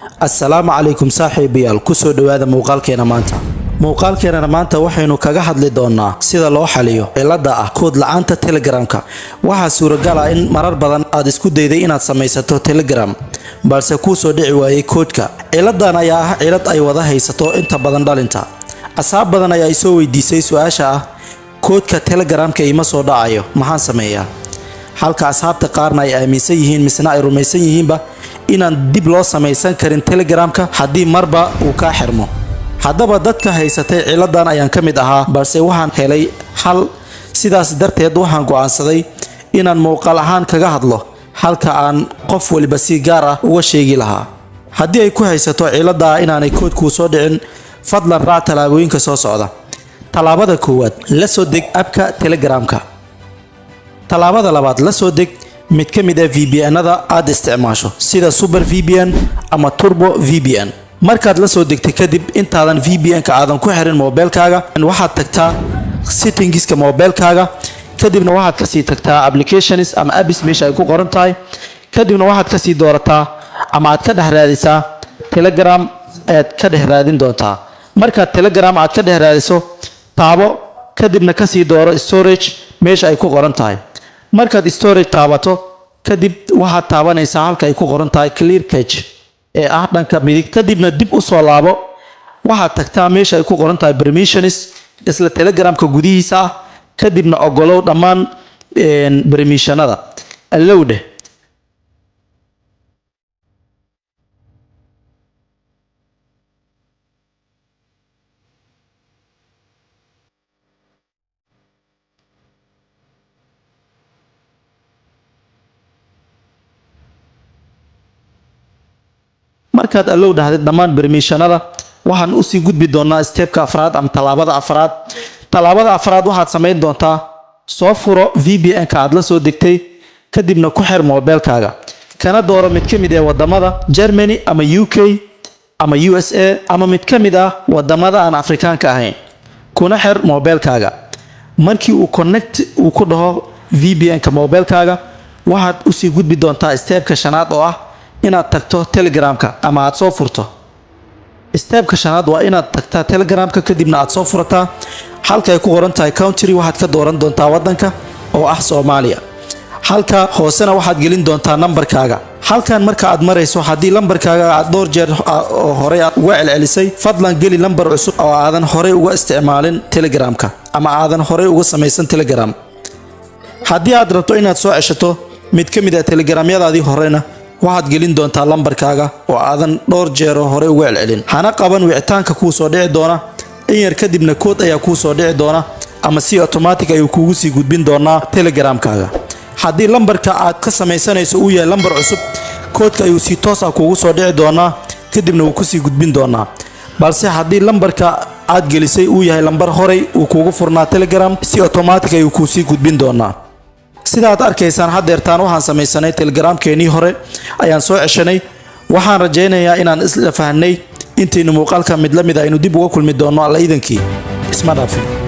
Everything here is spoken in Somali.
Assalaamu calaykum saaxiibayaal, kusoo dhowaada muuqaalkeena maanta. Muuqaalkeenana maanta waxaynu kaga hadli doonaa sida loo xaliyo cilada ah kood la-aanta Telegramka. Waxaa suuragal ah in marar badan aad isku dayday inaad samaysato Telegram, balse kuu soo dhici waayey koodhka. Ciladan ayaa ah cilad ay wada haysato inta badan dhalinta. Asxaab badan ayaa isoo weydiisay su-aasha ah: "Koodhka Telegramka ima soo dhacayo, maxaan sameeyaa?" Halka asxaabta qaarna ay aaminsan yihiin, misna ay rumaysan yihiinba, inaan dib loo samaysan karin Telegramka haddii marba uu kaa xirmo. Haddaba dadka haysatay ciladan ayaan ka mid ahaa, balse waxaan helay xal. Sidaas darteed waxaan go'aansaday inaan muuqaal ahaan kaga hadlo halka aan qof waliba si gaar ah uga sheegi lahaa. Haddii ay ku haysato ciladaa inaanay koodkuu soo dhicin, fadlan raac tallaabooyinka soo socda. Tallaabada koowaad: la soo deg app-ka Telegramka. Tallaabada labaad: la soo deg mid ka mid ah VPN-ada aad isticmaasho, sida Super VPN ama Turbo VPN. Markaad la soo degtay kadib, intaadan VPN-ka aadan ku xirin moobeelkaaga, waxaad tagtaa settings-ka moobeelkaaga. Kadibna waxaad kasii tagtaa applications ama apps meesha ay ku qoran tahay. Kadibna waxaad kasii doorataa ama aad ka dhex raadisaa Telegram ayaad ka dhex raadin doontaa. Markaad Telegram aad ka dhex raadiso, taabo. Kadibna kasii dooro storage meesha ay ku qoran tahay. Markaad storage taabato kadib, waxaad taabanaysaa halka ay ku qoran tahay clear cache ee ah dhanka midig. Kadibna dib u soo laabo. Waxaad tagtaa meesha ay ku qoran tahay permissions, isla Telegramka gudihiisa ah. Kadibna ogolow dhammaan permissionada, allow dheh. Markaad allow dhahdid dhammaan permissionada, waxaan usii gudbi doonaa step-ka afraad ama tallaabada afraad. Tallaabada afraad waxaad samayn doontaa: soo furo VPN-ka aad la soo degtay, kadibna ku xir moobeelkaaga, kana dooro mid ka mid ee wadamada Germany ama UK ama USA ama mid ka mid ah wadamada aan Afrikaanka ahayn, kuna xir moobeelkaaga. Markii uu connect uu ku dhaho VPN-ka moobeelkaaga, waxaad usii gudbi doontaa step-ka shanaad, oo ah inaad tagto Telegramka ama aad soo furto. Step-ka shanaad waa inaad tagtaa Telegramka, kadibna aad soo furataa. Halka ay ku qoran tahay country waxaad ka dooran doontaa wadanka oo ah Soomaaliya. Halka hoosena waxaad gelin doontaa nambarkaaga. Halkan marka aad marayso, haddii lambarkaaga aad dhowr jeer oo horey uga celcelisay, fadlan geli lambar cusub oo aadan horey uga isticmaalin Telegramka ama aadan horey uga samaysan Telegram. Haddii aad rabto inaad soo ceshato mid ka mid ah Telegramyadaadii horena, waxaad gelin doontaa lambarkaaga oo aadan dhowr jeero horey uga celcelin. Hana qaban wicitaanka kuu soo dhici doona. In yar kadibna kood ayaa kuu soo dhici doona ama si automatic ayuu kuugu sii gudbin doonaa Telegramkaaga. Haddii lambarka aad ka samaysanayso uu yahay lambar cusub, koodka ayuu si toos ah kuugu soo dhici doonaa, kadibna wuu kusii gudbin doonaa. Balse haddii lambarka aad gelisay uu yahay lambar horey uu kuugu furnaa Telegram, si automatic ayuu kuusii gudbin doonaa. Sidaad arkaysaan, haddeertaan waxaan samaysanay Telegramkeenii hore ayaan soo ceshanay. Waxaan rajaynayaa inaan isla fahnay. Intaynu muuqaalka mid la mid aynu dib uga kulmi doonno, Alla idankii, isma dhaafin.